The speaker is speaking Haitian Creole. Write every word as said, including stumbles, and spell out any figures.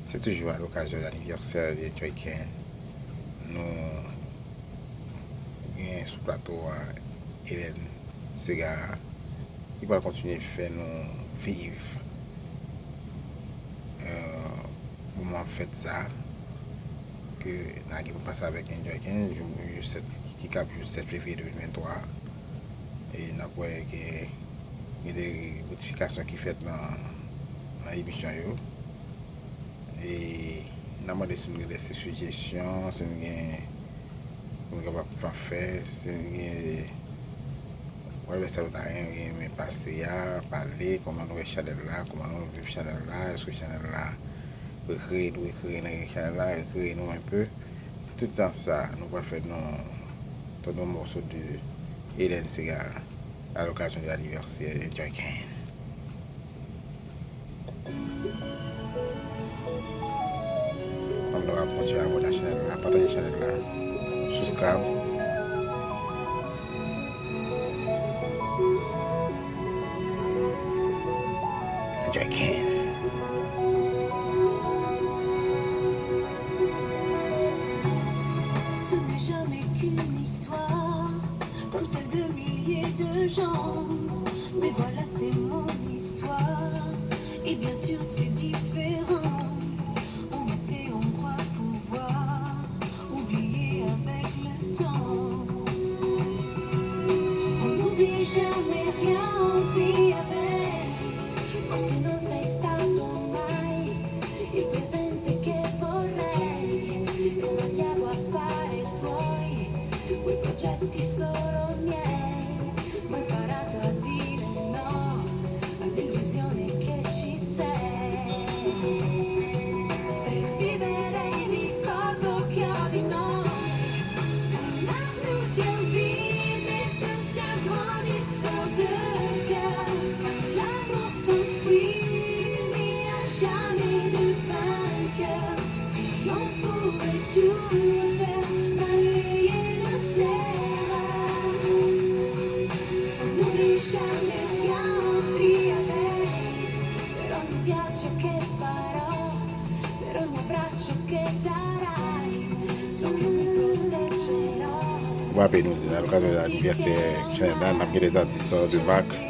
Se toujou a lokazyon anivèsè de Joyken. Nou gen sou plato a Hélène Segarra ki pral kontinye fè nou viv, euh, moman fèt sa ke n a gen pou pase avèk Joyken jou, jou sèt, ki, ki kap jou sèt fevriye de mil venntwa. E n ap wè ke gen de modifikasyon ki fèt nan, nan emisyon yo. E n a mande si nou gen de sijesyon, si nou gen, pou nou kapab fè, si nou gen, whatever sa nou ta renmen pase a, pale, kòman nou wè chanèl la, kòman nou viv chanèl la, èske chanèl la rekreye, nou rekreye nan chanèl la, rekreye nou enpe. Tout tan sa, nou pral fè nou tande yon mòso de Hélène Segarra à l'occasion de l'anniversaire de Joyken. Ann nou ap kontinye abòne ak chanèl la, pataje chanèl la, subscribe. Joyken. Ce n'est jamais qu'une histoire comme celle de milliers de gens. Mais voilà, c'est mon histoire. Et bien sûr, c'est différent. On essaie, on croit pouvoir oublier avec le temps. On n'oublie jamais rien, on vit avec. Forse non sei stato mai il presente che vorrei. E sbagliavo a fare tuoi, quei progetti solo miei. Ho imparato a dire no all'illusione che ci sei. Per vivere il ricordo che ho di noi. Quand la pluie vide sur ces grands histoires de cœur. Quand l'amour s'enfuit, il n'y a jamais de vainqueur. Si on pouvait tout faire, balayer nos erreurs. On n'oublie jamais rien, on vit avec. Per ogni viaggio che farò, per ogni abbraccio che darai, so che mi proteggerò. Ou raple nou, se nan lokazyon anivèsè chanèl la, n ap gen de zatis de mak.